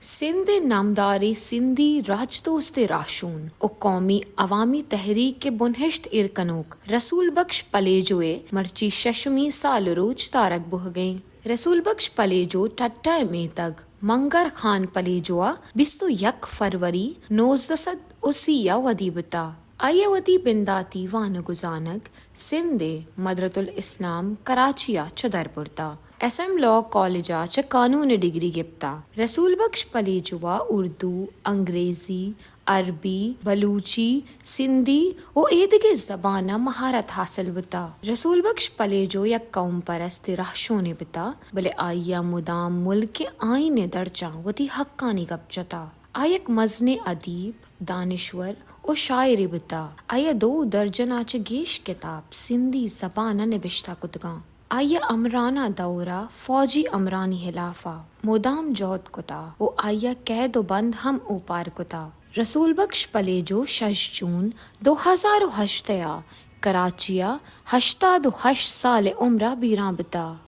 سندھ ءِ نامداریں سندھی راجدوستیں راھشون ءُ قومی عوامی تحریک ءِ بنھشت ایر کنوک رسول بخش پلیجو ءِ مرچی ششمی سال ءُ روچ تارگ بوھگ ءَ اِنت۔ رسول بخش پلیجو ٹھٹہ ءِ میتگ منگر خان پلیجو ءَ بیست ءُ یک فروری نوزدہ سد ءُ سی ءَ ودی بوتہ۔ آئی ءَ وتی بنداتی وانگ ءُ زانگ سندھ ءِ مدرۃ الاسلام کراچی ءَ چہ در برتہ۔ ایس ایم لاء کالج ءَ چہ قانون ءِ ڈگری گپتہ۔ رسول بخش پلیجو ءَ اردو، انگریزی، عربی، بلوچی، سندھی ءُ ایدگہ زباناں مہارت حاصل بوتہ۔ رسول بخش پلیجو یک قوم پرستیں رہشونے بوتہ، بلے آئی ءَ مدام ملک ءِ آئین ءِ درچاں وتی حقانی گپ جتہ۔ آ یک مزنیں ادیب، دانشور ءُ شاعرے بوتہ۔ آئی ءَ دو درجن ءَ چہ گیش کتاب سندھی زبان ءَ نبشتہ کتگاں۔ آئی ءَ امرانہ دور ءَ فوجی امرانی ہلاف ءَ مدام جہد کتہ ءُ آئی ءَ قید ءُ بند ہم اوپار کتہ۔ رسول بخش پلیجو شش جون دو ہزار ءُ ہشت ءَ کراچی ءَ ہشتاد ءُ ہشت سال ءِ عمر ءَ بیران بوتہ۔